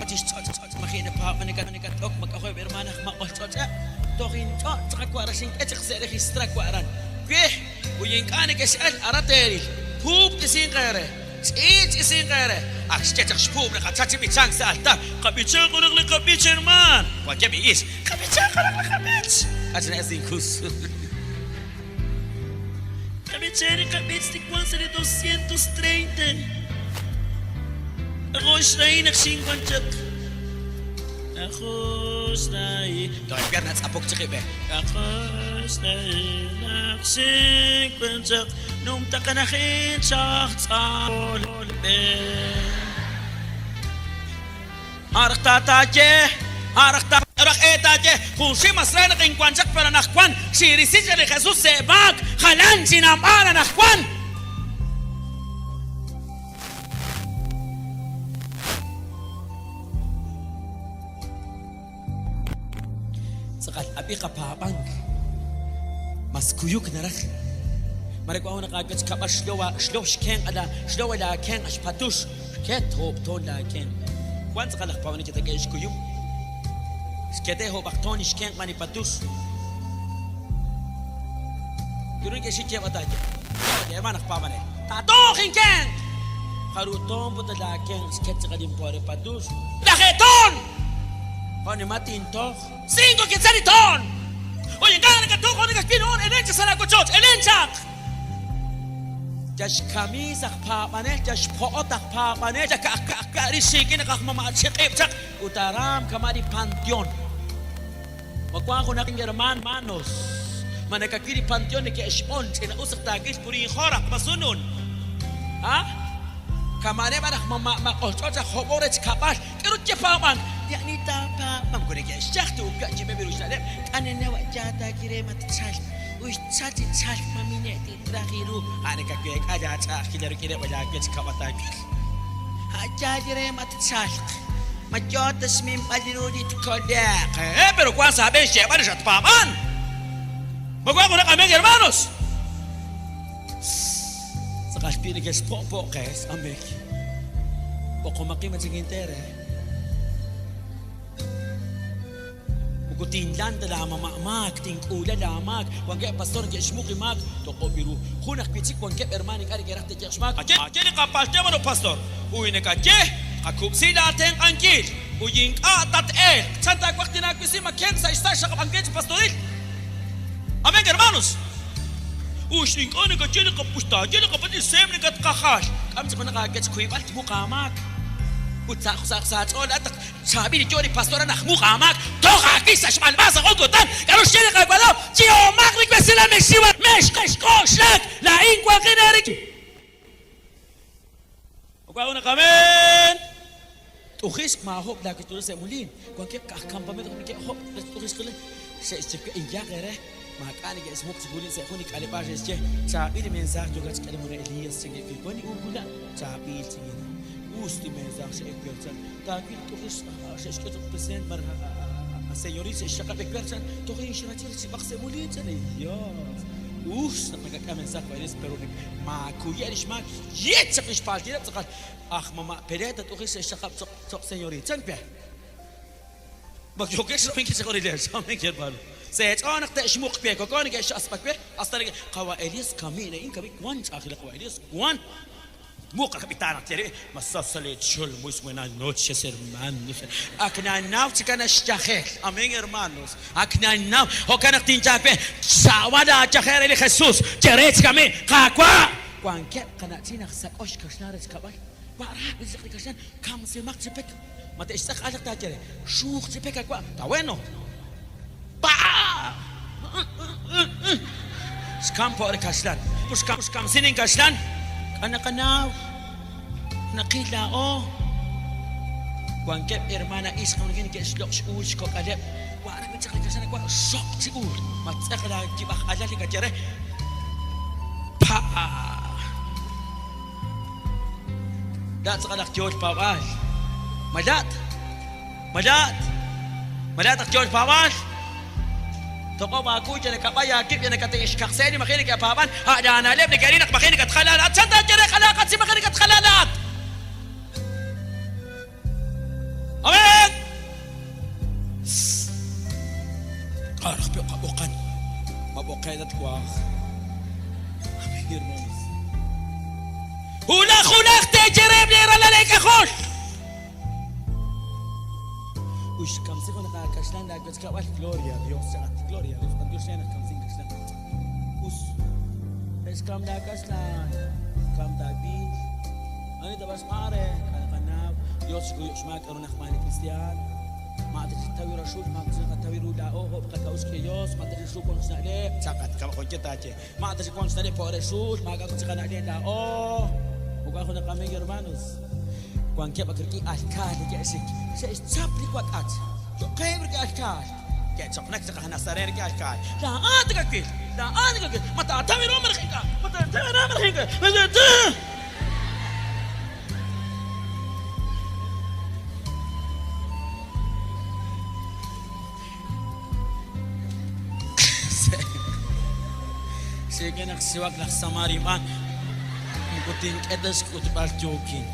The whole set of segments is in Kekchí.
Ch'och' maji' napaab'an nakat'ok mak'ajo'eb' hermaan aj maq'ol ch'och'eb', toj inch'och' tz'aqal wa' raxink'e chaq se' registrak wa' aran. Wi ut ink'a' nekex'el aran teeril, puub' t'isinq eere, ch'iich' isinq eere. Ak xye chaq xpuub' li qachach chi b'ichank sa' altar, Qab'ichanq junaq li qab'ich hermaan! Wankeb' li ixq, Qab'ichanq junaq li qab'ich! K'a' chi na'es inkus. Qab'ichanq li qab'ich li wank sa' li 230. K'ajo' xrahil naq xinwan chaq. K'ajo' xrahil. Toj b'ar natz'apok chaq li b'e. K'ajo' xrahil naq xinwan chaq. Numtaqenaqin chaq tz'aqol b'e. A' raj taataaye, a' raj ta raj e taaye, Junxil mas re naq inwan chaq pero anaqwan xinrisi chaq li Jesus sa' maak, jalan chinamb'aan anaqwan. Tz'aqal ab'i qapaab'ank, mas kuyuk naraj. Mare wan junaq aawech kab'al xlow xlow xkenq' la xlow laakenq' xpatux xket hoob' toon laakenq'. Wan tz'aqal aj paab'anel kitak'e' xkuyum. Xkete hoob'aq toon li xkenq' mani patux. Kiru neke'xik yeeb'al taaye. Hermano aj paab'anel. Taatooq inkenq'! Jaru toon put laakenq' xket tz'aqal inpo're patux. Laje'toon! Jo' nimal tintoj? Cinco quetzal li toon! Oye, ink'a' nakatoj jo' nakatwil hoon, elen chaq sa' laawochoch, elen chaq! Yal xkamiis aj paab'anel, yal xpo'ot aj paab'anel, yal ka'aj ka'aj k'a' rix xiikil naq aj mama' chiq'ib' chaq ut aram kama' li panteon. Ma wank junaq inhermaan, hermanos, ma nakawil li panteon neke'xb'on ch'ina'us naq taawil purin joraq masunun? Ha? Kama'aneb' a'an aj mama' maq'ol ch'och' aj hob'o rech kab'al. K'aru tyepaab'ank? Li ani taapaab'ank moko neke'xchaj ta uka' chi b'e ru xna'leb', k'anenew a' yaal taakire ma tchalq, uy xchalk chi chalk ma mine' titraj iru, a' nakaweek'a laach'a'ajkilal rik'ineb' laawech kab'ataawil. A' yaal re ma tchalq, ma yo ta xminb'al ru li tkole'q. Eh, pero wank sa' aab'een xyeeb'al li xatpaab'ank. Ma wank junaq amén, hermanos? Tz'aqal wi' neke'xpo' po' qe, amén. B'oqomaqin ma chik intere. Moko tinlan ta laamama' maak, tink'uula laamaak. Wankeb' pastor neke'xmuq li maak, toq'ob' ru. Jun ajwi' chik wankeb' hermaan ink'a' neke'raj te'yeeq xmaak. Aye li qapaltil, hermano pastor. Uy nakaye, tqakub'si laatenq'ankil. Uy ink'a' tat-elq. Chan taawaj tinaawisi ma kenq sa' xsa' xxaqab'ankil chi pastoril. Amén, hermanos. Us ink'a' nakaye li qapuxta, taaye li qapatz' seeb' nakatqajal. K'am chaq junaq aawech kuyb'al tmuq aamaak. Ut sa' sa' sa' aach'ool laa'at naq chaab'il li yo li pastor a'an aj muq aamaak, toj aawix sa' xb'alb'a sa' jun kutan. K'aru xye li Qaawa' lo? Yehomaq li wesilal mexxiwak, mexk'oxlak, laa'in wanqin eerik'in. Wa junaq amén. T'ujixq maajob' laawech'uul sa' muliin. Wankeb' ka'aj campamento neke'job' rech t'ujixqil. Xe'xye we inyaaq eere, maak'a' neke'xmuq chi muliin sa' jun li k'aleb'aal xe'xye, Chaab'il li mensaaj yookat xk'e li mure Elías, chankeb' we. Wan li uukula', chaab'il chinkina. Us li mensaaj xe'ewer chan. Taawil t'ujixq xe'xk'e cho'q president malaj a señoril xe'xxaqab' ewer chan. Toj inxrachil chi b'aq sa' muliin chan. Dios. Us naq nakak'e mensaaj wa Elías, pero maakuye' li xmaak. Ye chaq li xpaaltileb' tz'aqal aj mama' Pere tat'uqi xe'xxaqab' cho'q señoril. Chan we. Ma yookex rab'inkil chaq li leech? Amén, hermano. Seech'o naq te'xmuq we, koko neke'x'asb'a we, hasta neke qawa' Elías kami' na'in kami' wan ch'a'ajkil qawa' Elías wan. Muq aj b'itaan naq tyeri, ma sa sa leechol muy buenas noches hermanos. Ak nannaw chik ana xyajel. Amén, hermanos. Ak nannaw, jo'kan naq tinyaal we, xa'wa laayajel re li Jesús, ye re chik kami', Qaawa'! Wankeb' qana'chin aj sak'ox kaxlan rech kab'al, wa'raak li chaq li kaxlan, kamsimaq chi pek, ma te'xtz'aq alaq taaye re, xuuq chi pek awa', ta bueno. Pa! Xkam po' ri kaxlan. Xkamsin inkaxlan, k'a naqanaw, naqil laa'o. Wankeb' hermana ixq neke'xloq' x'uul xkok'aleb', wa'raak li chaq li kaxlan awa', xoq chi uul, ma ttz'eq laayib'aj alal li kaye re. Pa! Laat tz'aqal aj yool paab'aal. Ma laat? Ma laat? Ma laat aj yool paab'aal? Toq'ob' aawu yal nakab'ay aawib' yal nakate'xkaqse li maji' neke'paab'an, a' laana'leb' neke'ril naq maji' nakatjala laa'at. Chan taaye re jalaaqat chi maji' nakatjala laa'at? Amén! K'a' raj pe' qab'oqan? Ma b'oqe' ta twaj? Amén, hermanos. Wulaj wulaj teeye reheb' leeralal eek'ajol. Ut xkamsi junaq aakaxlan laawechkab'al. Gloria a Dios, chaqat. Gloria a Dios. B'antiox re naq kamsin kaxlan. Us. Xkam laakaxlan. Xkam taawil. Ani ta b'ar xb'aan re? K'a' naqanaw. Dios xkuyuq xmaak k'aru naqb'aan li kristiaan. Ma tixtaw ru raxul, ma tixtaw ru laa'o jo' qak'a'uxl k'e Dios, ma tixru wank xna'leb', chaqat kama' jo' taaye. Ma tixru wank xna'leb' jo' re xul, maak'a' jun chiqana'leb' laa'o. Moko junaq amigo hermanos. Wankeb' ak rik'in alkaal neke'xik. Xe'xchap li wak'ach. Yo'qeb' rik'in alkaal. Ke'choqnak chaq aj Nazaret rik'in alkaal. Laa'at nakawil! Laa'at nakawil! Ma taataw ru malaj ink'a'? Ma taataw ru malaj ink'a'? Ma taataw? Xeek'e naq xxiwak laj Samaria b'an moko tink'e ta xk'utb'al yookin.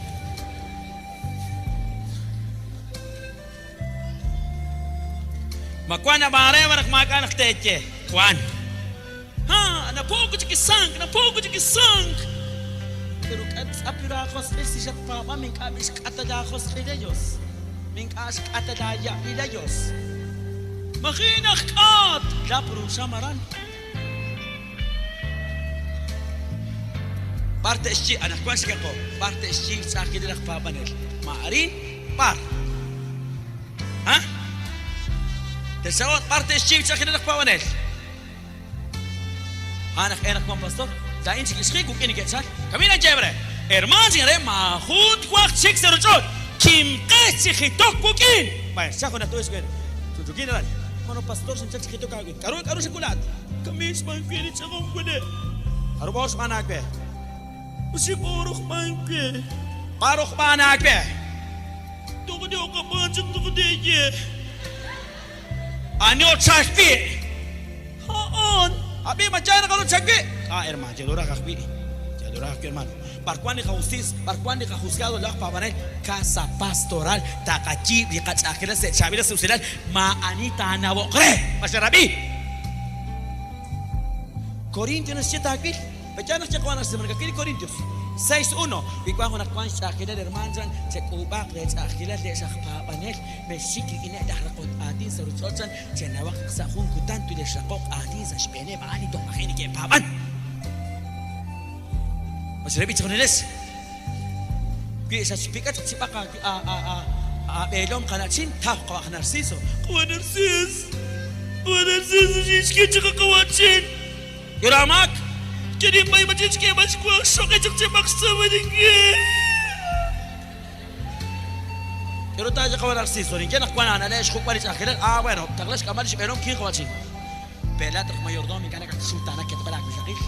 Ma wank ab'aan re malaj maak'a' naq teeye? Wank. Ha, napo'k chik isank, napo'k chik isank. Pero k'a tz'ap laajosq'il si xatpaab'an ink'a' b'i xk'ata laajosq'il ellos. Ink'a' xk'ata laayab'il ellos. Maji' naq k'at, lap ru xam aran. B'ar te'xyi, anaqwan xikaqo, b'ar te'xyi xch'a'ajkilil laj paab'anel? Ma arin, b'ar? Ha? Te'xchaq'oq, b'ar te'xyi xch'a'ajkilil laj paab'anel? A'an aj e naq wan pastor, laa'in chik ixqi wuk'in neke'chal. Camina chévere. Herman chik re maajun twaj chik sa' ruch'och'. Kimqex chi jitok wuk'in. Vaya, xchaj junaq tu'ix wen. Chuchukin aran. Mano pastor xinchal chi jitok aawin. K'aru k'aru xak'ulaat? Kamin xb'aan we li ch'ajom wene. K'aru b'oor xb'aan aawe? Oxib' oor b'aan we. B'ar b'aan aawe? Toj yo'qab'aan chaq toj teeye. Ani ochalk wi'? A'an. Ab'i, ma yaal naq ani ochalk wi'? Ah, hermano, yaloraj ajwi'. Yaloraj ajwi', hermano. B'ar wank li qajustiis? B'ar wank li qajuzgado laj paab'anel? Casa pastoral. Taqayiib' li qach'a'ajkilal sa' chaab'ilal sa' usilal. Maa'ani taanawoq re. Ma xerab'i? Corintios naxye taawil. Pe'yaal naq xye Q'uan Arce Corintios 6, 1. Wi wank junaq wank xch'a'ajkilal hermaan chan, chek'uub'aaq leech'a'ajkilal leex aj paab'anel. Mexxik rik'ineb' laj raqol aatin sa' ruuchich'och' chan, chenawaq naq sa' jun kutan tulexraqoq aatin sa' xb'eeneb' a'an li toj maji' neke'paab'an. Ma xerab'i chejunilex? Wi xatxpik'a chaq chi b'aq aab'eelom qana'chin, taw qawa' aj Narciso. Qawa' Narcis! Qawa' Narciso, xinxk'e chaq qawa'chin! Yuramaak! Cherinb'ay ma chixk'eeb'al xwaj xxoqe chaq chi b'aq xtz'aamankil. K'aru taaye qawa' Narciso? Ninye naq wank aana'leb' xjuk'b'al li ch'a'ajkilal. Ah, bueno, taqla xk'amb'al li xb'eelom kiin qawa' chin. Pe'laat naq mayordoom ink'a' nakatxutaanak ketb'al aawixaqil.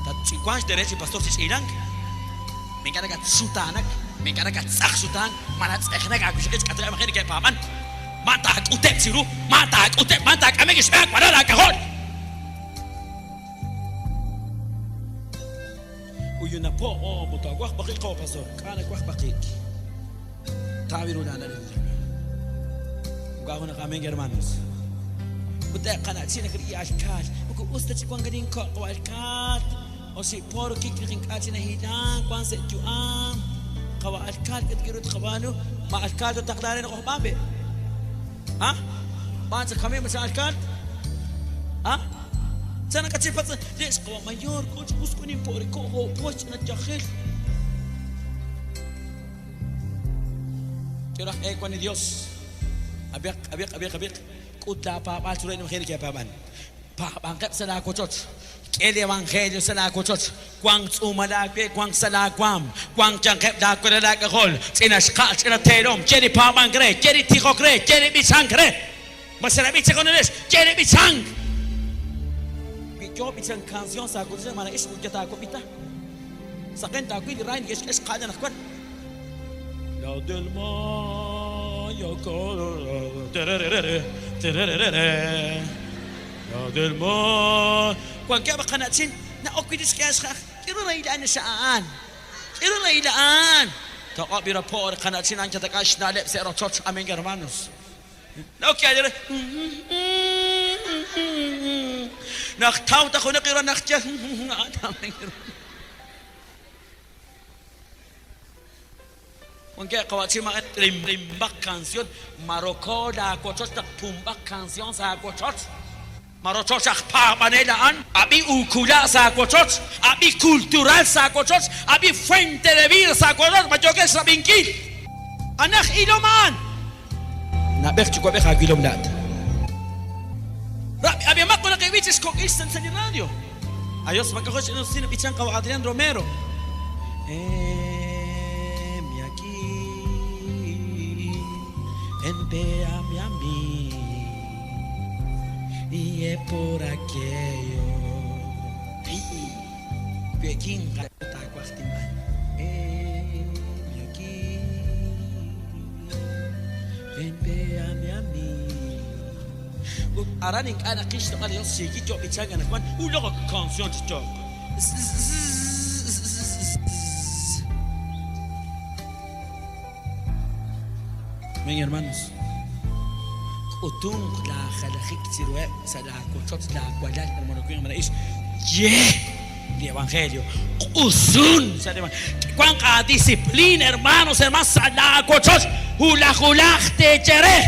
Tatch'iwank xdereech li pastor chi ch'iilank. Ma ink'a' nakatxutaanak, ma ink'a' nakatz'aj xutaan, ma natz'ejnak aawixaqil xk'ateb' maji' neke'paab'an. Ma taak'uteb' chiru, ma taak'uteb', ma taak'ameb' xb'e aawalal aak'ajol. Uyunapo' o mutawaj b'aqik qawa pastor, k'a' nawaj b'aqik. Tawi ru laana'leb' li Moko junaq amén hermanos. Ut eb' qana'chin naq rik'in alkaal, moko us ta chi wank arin ko' qawa alkaal. Oxib' po rokik naq ink'a' chi nahilank wank sa' yu'am. Qawa alkaal k'a tk'e ru tqab'aanu, ma alkaal totaqla re naq ojb'aan be'. Ha? B'aan chaq kami ma cha alkaal? Ha? Chan nakatchipatz' lex qawa mayor k'o chi us k'unin po ri ko' jo' po ch'ina yajel. K'e raj e wan li Dios. Ab'iq, ab'iq, ab'iq, ab'iq. K'ut laapaab'aal chiru eb' li maji' neke'paab'an. Paab'anqeb' sa' laawochoch. K'e li evangelio sa' laawochoch. Wanq tz'uumal aawe, wanq sa' laawaanm, wanq yanqeb' laawalal aak'ajol, ch'ina xqa'al, ch'ina teelom, ye li paab'ank re, ye li tijok re, ye li b'ichank re. Ma xerab'i chejunilex? Ye li b'ichank! Wi yoo b'ichank canción sa' aawochoch malaj ixq ut yal taawab'i ta, saqen taawil li raay neke'xk'e xqa'al anaqwan. La del Mayo La del Mayo. Wankeb' qana'chin na'ok wi' chixk'ehal xja'aj. K'aru rahil a'an xa'a'an? K'aru rahil a'an? Toq'ob' li rapo' ri qana'chin a'an yatak'a' xna'leb' sa' rochoch. Amén, hermanos. Na'ok yal re. Naq taw ta junaq ira naq ye Wankeb' qawa'chin ma'e trinb'aq canción Maroko laawochoch naq punb'aq canción sa' aawochoch Ma rochoch aj paab'anel a'an? Ab'i ukula' sa' aawochoch, ab'i cultural sa' aawochoch, ab'i fuente de vida sa' aawochoch, ma yookex rab'inkil? Anaj ilom a'an. Na'b'ej yuwa'b'ej aawilom laa'at. Rab'i, ab'ihomaq junaq eeb'ich ex kok'il sa' li radio. Ayos, ma k'ajo' xch'ina'usil nab'ichank qawa' Adrián Romero. Heme aquí, envéame a mí, y es por aquello. We'kinqa taawaj tinb'aan. Heme aquí, envéame a mí. Ut aran ink'a' naqil xloq'al li Yos xiikil yo b'ichank anaqwan ut loq' canción chi yooq. Amén, hermanos. K'utunq laajalajik chiruheb' sa' laawochoch laawalal, hermano winq, hermana ixq. Ye li evangelio. Q'usun sa' li evangelio. Wanq aadisciplina, hermanos, hermanas, sa' laawochoch. Hulaj hulaj teeye re.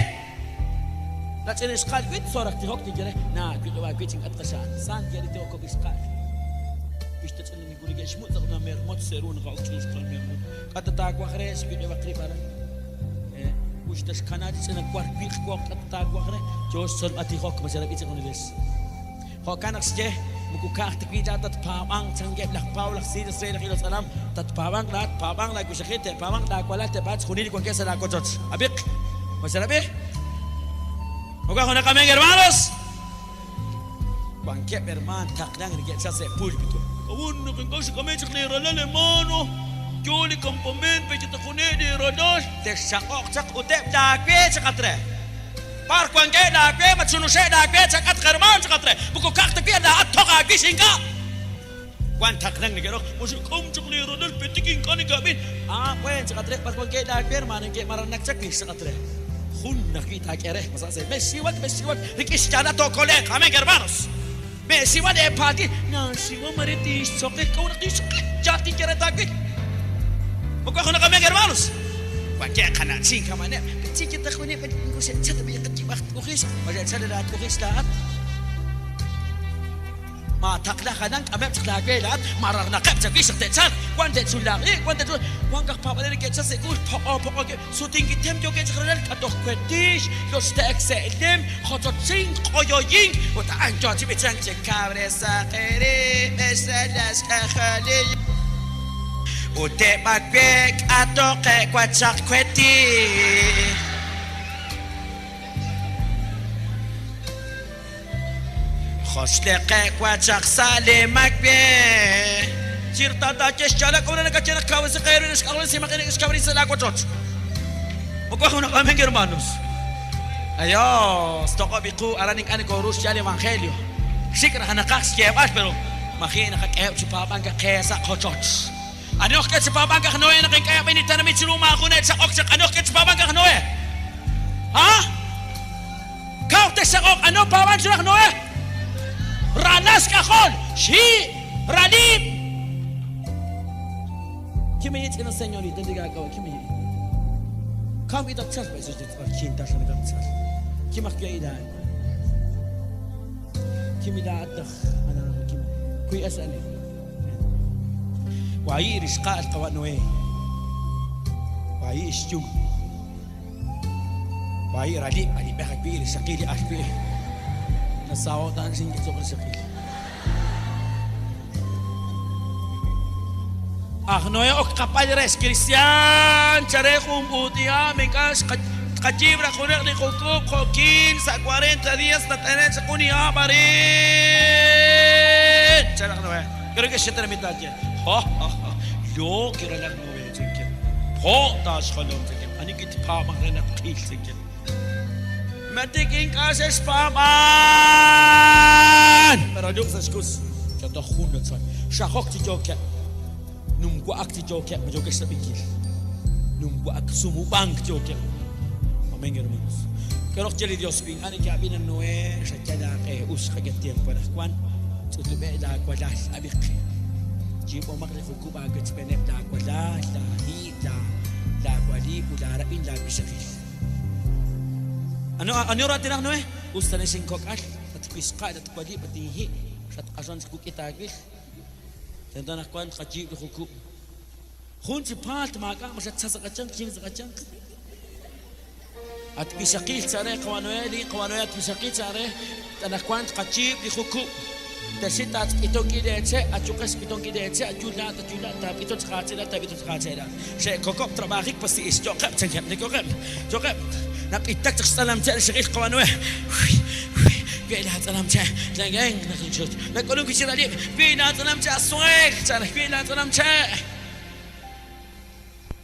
Nach'in ixqa'al wit sorak tijok tinye re, Na wiq'ib' aawib' chink'atq xa'an. Sant ye li tijok kok' ixqa'al. Ix ta ch'ina nikurike xmutz' aq na mermot seru naqa'ok ch'in ixqa'al mermot. K'a ta taawaj re xwiq'ib'aq rib' aran. Ux ta xkana chi ch'ina war wiq woq k'a ta taawaj re. Yo xtzolb'a tijok ma xerab'i chiqunilex. Jo'kan naq xye, Moko ka'aj ta wi' laa'at tatpaab'anq, chankeb' laj Pablo, laj Silas re laj Ilotz'alam, tatpaab'anq laa'at, paab'anq laawixaqil, te'paab'anq laawalal, te'paab'anq chixjunil li wankeb' sa' laawochoch. Ab'iq, ma xerab'i? Jo'kan junaq amén, hermanos? Wankeb' hermaan taqlank neke'chal sa' púlpito. K'a'ut naq ink'a' xek'ame chaq leeralal, hermano? Yo li campamento pech'ataqune' leeralal. Texchaq'oq chaq ut eb' laawe chaqat re. B'ar wankeb' laawe, ma chunuxeb' laawe chak'atq hermaan chaqat re, moko ka'aj ta wi' laa'at toj aawix ink'a'. Wank taqlank neke'raj, ma xek'am chaq leeralal petik ink'a' neke'ab'in. Aa, buen chaqat re, b'ar wankeb' laawe hermaan neke'maranak chaq wix chaqat re. Jun ajwi' taak'e re, ma sa' se. Mexxiwak, mexxiwak, rik'in xyaalal tookole'q. Amén, hermanos. Me'xiwa leepaati, naxiwa mare tinxchoqi, k'a'ut naq tinxchoqi? Yaal tinye re taawil. Moko junaq amén, hermanos. Wankeb' qana'chin kama'aneb', chi yataquneb' moko xe'chal ta b'i' qayib'aj t'ujix, ma xe'chal laat'ujix laa'at. Maataqla jalan k'ameb' chaq laawe laa'at, mararnaqeb' chawix naq te'chalq, wan te'chunlaaqi, wan te'chun, wan aj paab'anel neke'chal sa' k'uul poq'o poq'o Sutinkitem yookeb' chaq ralal k'atoj kwetix, yoxte'ek se'lem, jochochink, q'oyoyink, ut a'an yoo chi b'ichank chi kawresaq eerib' ex ralal xk'ajol li Ut eb' awe' k'atoqe' wachaq kwetix. Joxleqe' wachaq sa' li makwe. Chirtataye xyaalal k'a'ut nakaye naq kawresiq eerib' ex k'ajol simaqin ex kawresi sa' laawochoch. Moko junaq amén, hermanos. Adiós, toq'ob' iqu aran ink'a' nokoru xyaal evangelio. Xik' raj naqaj xyeeb'al, pero maji' naqak'eheb' chi paab'ank qe sa' qochoch. Ani ojk'e chi paab'ank aj Noé naq ink'a' yab'in li tenamit chiru maajun e'chaq'ok chaq? Ani ojk'e chi paab'ank aj Noé? Ha? Kaw texchaq'oq, ani opaab'ank chiru aj Noé? Ralal xk'ajol, xhi, ralib'. Kimi ch'ina señorita ndiga ak'awa kimi. Kaw itatchal pa isus kintal nagatsal. Kimaq ila. Kimi la ataq ana kim kui asani. Wayi' ri xqa'al qawa' Noé. Wayi' xyum. Wayi' ralib' alib'ej ajwi' ri xaqil li al wi'. Nasaho' ta xink'etzoq ri xaqil. Aj Noé ok qapal re xkristiaan chare jun b'uut'iha' mink'a' xqayiib' raj junaq li jukub' jo'kin sa' 40 días nat'ane' chaq jun li hab' arin. Chan aj Noé. K'aru ke'xye tenamit taaye? Jo, jo, jo. Yook kiralaj Noé, chankeb'. Po' taaxjolom, chankeb'. Ani kitpaab'ank re naq tqil, chankeb'. Ma tik ink'a' xe'xpaab'an? Pero luk' sa' xkus. Chantoj jun nachal. Xajok chi yookeb'. Numwa'ak chi yookeb'. Ma yookeb' xrab'inkil. Numwa'ak, sumub'ank yookeb'. Amén, hermanos. K'aru ye li Dios wi ink'a' neke'ab'in a Noé, xayal aaq'e, us xqak'e tiempo anaqwan. Ch'utub'eb' laawalal, ab'iq. Yiib'omaq li jukub' aawechb'eeneb' laawalal, laahi', laawalib' ut laarab'in laawixaqil. Ani raatin laj Noé? Us ta nexinkok'al, tatwixqa'al, tatwalib', tatinhi', xatq'axon chik wik'in taawil. Tento naq wank tqayiib' li jukub'. Jun chi paalt maak'a' ma xatcha sa' qayanq, chin sa' qayanq. At wixaqil, chan re qawa' Noé, li qawa' Noé, at wixaqil, chan re, anaqwan tqayiib' li jukub'. Texi taatp'iton k'i leeche', ayuqex p'iton k'i leeche', ayu laa'at, ayu laa'at, taap'iton chaq aache' laa'at, taap'iton chaq aache' laa'at. Xe'kokob' trab'ajik pa si'ix, yo'qeb', chankeb', yo'qeb', yo'qeb'. Nap'itak chaq xtz'alamche' li xaqil qawa' Noé. Wi' laatz'alamche', lengen, nak'ulunk wi' chi ralib', wi' laatz'alamche' asueer, chan, wi' laatz'alamche'.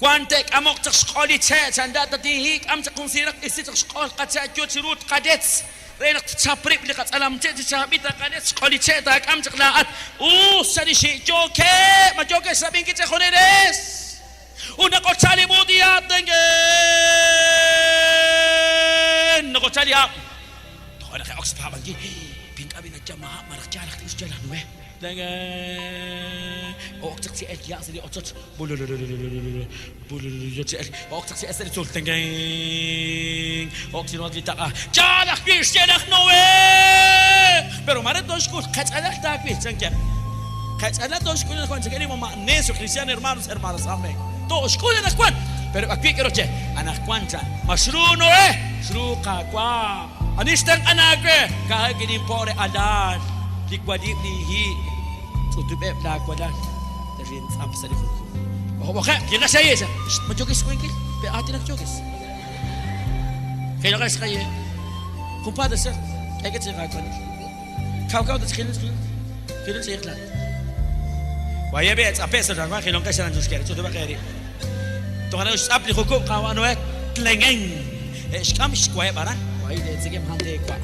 Wan te'k'amoq chaq xq'ol li che', chan laa'at tatinhi, k'am chaq jun siiraq isi chaq xq'ol qache' yo chiru tqaletz, re naq tchap rib' li qatz'alamche' chi chaab'il taqaletz xq'ol li che' taak'am chaq laa'at. Us, chan li xi', yookeb', ma yookex rab'inkil chejunilex? Ut naqocha li b'ut'iha' tengen, naqocha li hab'. Toja' naq ke'ok xpaab'ankil, Pink'a b'i' nayama hab' malaj yaal ajwi' xye laj Noé. O'ok chaq chi elk ya' sa' li ochoch. Yo chi elk. O'ok chaq chi elk sa' li tzuul. O'ok chi nuhak li taq'a. Yaal ajwi' xye laj Noé! Pero mare tooxk'ul, qech'alal taawil, chankeb'. Qech'alal tooxk'ul anaqwan, chankeb' li mama' necio cristiano hermanos, hermanas. Amén. Tooxk'ul anaqwan. Pero ajwi' k'aru xye? Anaqwan, chan. Ma xru Noé? Xru Qaawa'. Ani xtenq'an aawe? Ka'ajwi' linpo' re alal, li walib' linhi', ch'utub'eb' laawalal, texintz'ap sa' li jukub'. B'oqeb', kinqex xaye, chan. Ma yookex xwankil? Pe aatinak yookex. Kinqex xaye. Junpaat taxaq, k'eek'e chi qaawanil. Kaw kaw tachqilun chqilun. Qilun ch'iiq laat. Waye b'i' tz'ape' sa' xaqwan jilonqex aran chuxkere, ch'utub'aq eerib'. Toj aran xtz'ap li jukub' Qaawa' Noé, tlengen. E'xk'am xwaheb' aran, wahi' leetzekemq a'an teewa'.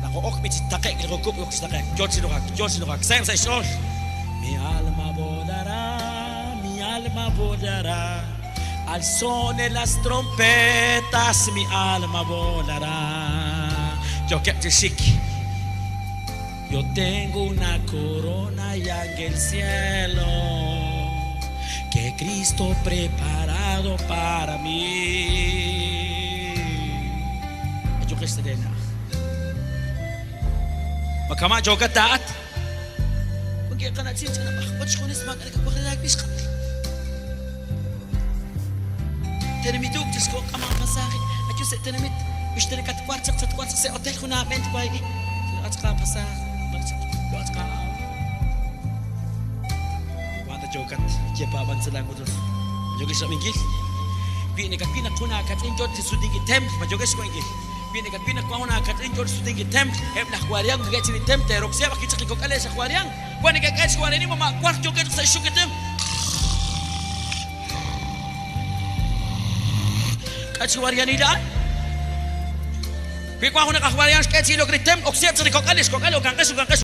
Naq o'ok b'i' chi taqe'k li jukub' ok chi taqe'k, yo chi nujak, yo chi nujak, saheb' sa' xch'ool. Mi alma volará, mi alma volará, al son de las trompetas mi alma volará. Yookeb' chi xik. Yo tengo una corona allá en el cielo que Cristo preparado para mí. Ayuqex sa' leena'aj. Ma kama' yookat laa'at? Wankeb' qana'chin ch'ina b'ajb'ach xjunes maak'a' nakawaj re laawixqal. Tenamituk chixko' k'am aapasaje, ayu sa' tenamit, ixta nakatwar chaq chatwar chaq sa' hotel jun aab'een twaayi. Achqa aapasaaj, achqa Wan ta yookat ye paab'an sa' laawochoch. Ma yookex xrab'inkil? Wi nakawil naq jun aakach'in yoo chi sutinkil templ, ma yookex xwankil? Wi nakawil naq wan jun aakach'in yoo chi sutinkil templ, eb' laj guardian wankeb' chi li templ te'roksiheb' ajwi' chaq li kok'al ex aj guardian. Wan neke'k'e chi wareni ma maawar yookeb' chaq sa' xxuk li templ. K'a' chi waryanil a'an? Wi wan junaq aj waryan xk'e chi ilok li templ, oksiheb' chaq li kok'al, ex kok'al, okanqex, okanqex.